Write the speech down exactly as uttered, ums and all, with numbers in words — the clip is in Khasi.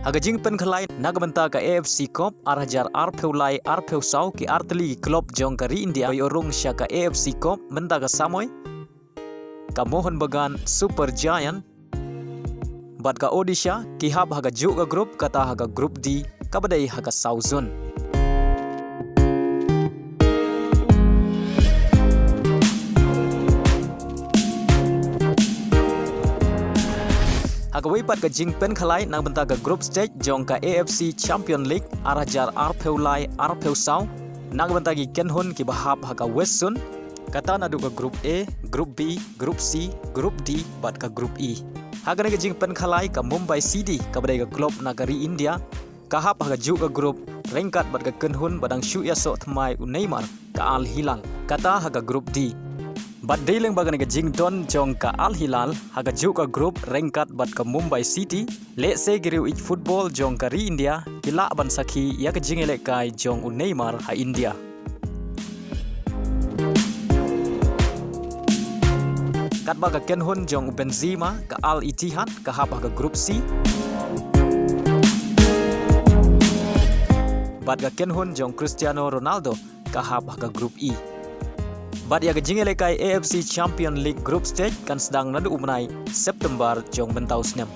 Ha ka jingpynkhalai na ka bynta ka A F C Cup ar hajar arphew lai arphew saw, ki artylli ki club jong ka ri India ba ïoh rung sha ka A F C Cup mynta ka samoi, ka Mohun Bagan Super Giant bad ka Odisha, ki hap ha kajuh ka group, kata ha ka Group D, kaba dei ha ka South Zone. Ha kawei pat ka jingpynkhalai na ka bynta ka group stage jong ka A F C Champion League ar hajar arphew lai arphew saw, na ka bynta ki kynhun kiba hap ha ka West Zone, kata naduh ka Group A, Group B, Group C, Group D bad ka Group E. Ha kane ka jingpynkhalai, ka Mumbai City, kaba dei ka club na ka ri India, ka hap ha kajuh ka group, ryngkat bad ka kynhun ba dang shu ïasoh thymmai u Neymar, ka Al Hilal, kata ha ka Group D. Bad dei lyngba kane ka jingdon jong ka Al Hilal ha kajuh ka group ryngkat bad ka Mumbai City, lehse ki riewieit football jong ka ri India ki lah ban sakhi ïa ka jingïalehkai jong u Neymar ha India. Katba ka kynhun jong u Benzema, ka Al Ittihad, ka hap ha ka Group C, bad ka kynhun jong Cristiano Ronaldo ka hap ha ka Group E. Bad ïa ka jingïalehkai A F C Champion League group stage kan sdang naduh u bnai September jong mynta u snem.